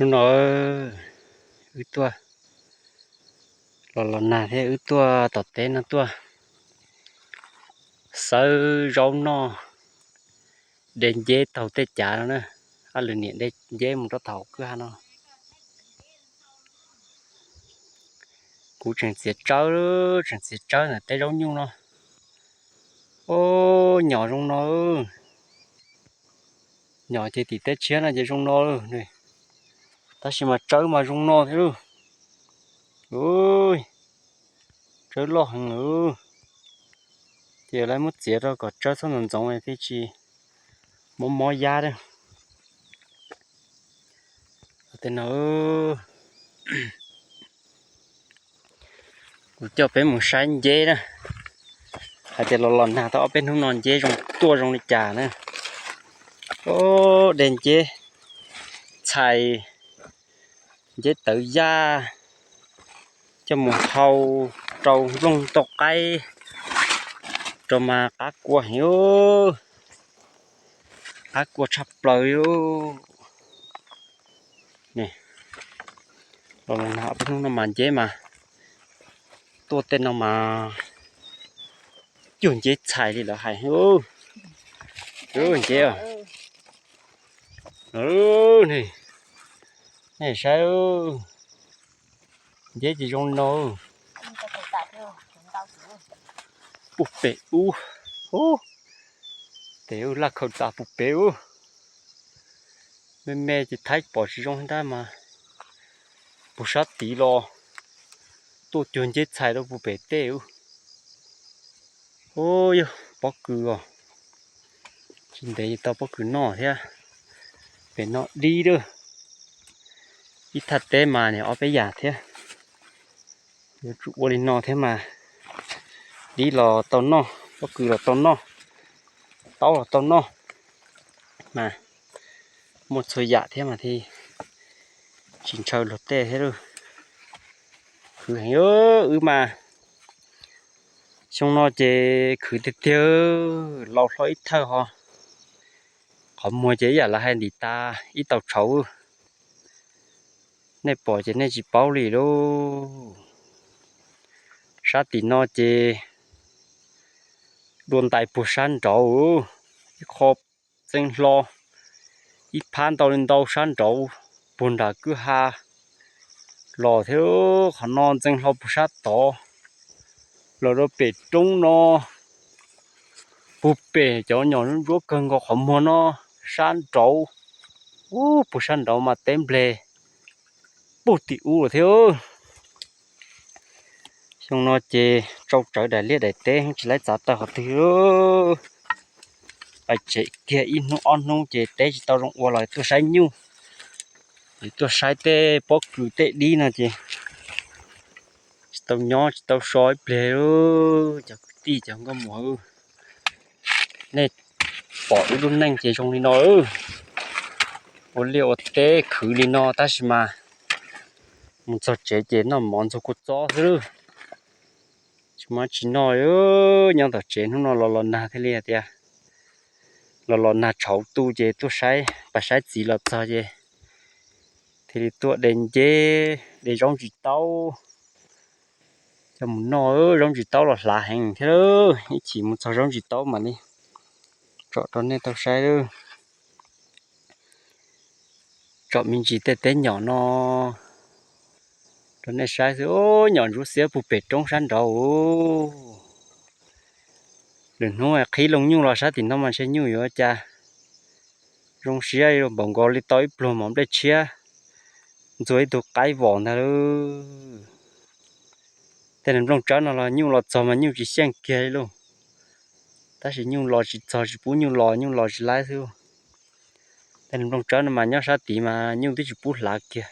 Hnub no wb tuaj los los nag thiab, wb tuaj tom teb no tuaj xawb zaub noj, de nceb taug tej cav no na. Ob lwm niam de nceb mus rau thaum kwj ha no. Kuv tseem txiav tsawb, tseem txiav tsawb ntawm tej zaub nyuj no. Ub, nyom zoo no. Nyom ces tim teb tshiab no ces zoo no, tab sis mas tsawb mas zoo no thiab lauj. Tsawb loj heev lawm. Ces lawv muab txiav rau kom tsawb txhob ntxoov ntxoov thiaj tsis mob mob yab. Tej no kuv coj peb mus saib nceb na, hais tias los los nag tau ob peb hnub no nceb zoo tuaj zoo li cas na. Ub, de nceb txhais, nceb tawv yaj, coj mus hau rau nplooj tauj qaib rau mas qab kua heev, qab kua tshaj plaws li. Los los nag ob peb hnub no mas nceb mas tuaj tej no mas cuag nceb txhais li lawv hais. Nceb, nej saib, nceb ces zoo no. Puag pem ub, tes laj khaws tas puag pem ub. Me me ces thaib pom tsis zoo li ntag mas puag sab tid los tuaj cuag nceb txhais rau puag pem tej ub. Ub, yog pob kws os, tsis ntev tau pob kws noj thiab. Pem no dib lawm, ib thaj teb mas niam ob peb yam thiab. Yuav tsum ua li no thiab mas dib los tau noj, pob kws los tau noj, taub los tau noj, mas muaj txhua yam thiab mas thiaj tsis ntshaw luag tej thiab lauj. Khwv heev wb mas. Xyoo no ces khwv tiag tiag, laus hlob ib thawj ho. Qhov muag ces ib yam lawv hais ntim tas ib tau tshauv. Nej pom ces nej tsis paub li lauj. Sab tim no ces dua ntais puag sab nraud, ib qho ntxeev hlo ib phab ntau li ntau sab nraud puag nram kwj ha los thiab. Qhov no ntxeev hlo puag sab tod los rau pem roob no, puag pem cov nyom ntsuab kawg nkaus qhov muag no sab nraud. Ub, puag sab nraud mas teb npleg puag tim ub lawm thiab. Xyoo no ces tsau tsawv daim liaj daim teb tsis laib txav taw qhov twg. Pais tsev kiag ib hnub ob hnub ces teb tsis tau zoo ua los tuaj saib nyuj, tuaj saib tej pob kws tej dib no ces tsis tau nyob tsis tau so ib pliag. Cov kwv tij cov nkauj muam, nej pom wb lub neej ces zoo li no, ua liaj ua teb khwv li no tab sis mas mus txog tsev ces noj mov ntxuag kua txob xwb. Tsis muaj tsis noj, nyob tom tsev hnub no los los nag thiaj li hais tias los los nag tshauv tu ces tuaj saib, pais saib txiv los txog ces thiaj li tuaj de nceb de zaub ntsis taub coj mus noj. Zaub ntsis taub los hlav heev thiab, ib chim mus txog zaub ntsis taub mam li tsom rau nej tau saib. Tsom me ntsis tej teb nyom no rau nej saib xwb. Nyom ntsuab xiab puag pem roob sab nraud. Lwm hnub qhib loo nyuj los sab tim no mas ntshe nyuj yuav cas zoo siab npaum nkaus li tau ib pluag mov nplej tshiab ntxuag ib tug qaib vom ntag lauj. Tej nplooj tsawb no los nyuj los txog mas nyuj tsis xyeej kiag li lauj. Tab sis nyuj los tsis txog tsis pub nyuj los, nyuj los tsis laib xwb. Tej nplooj tsawb no mas nyob sab tid mas nyuj twb tsis pub hlav kiag.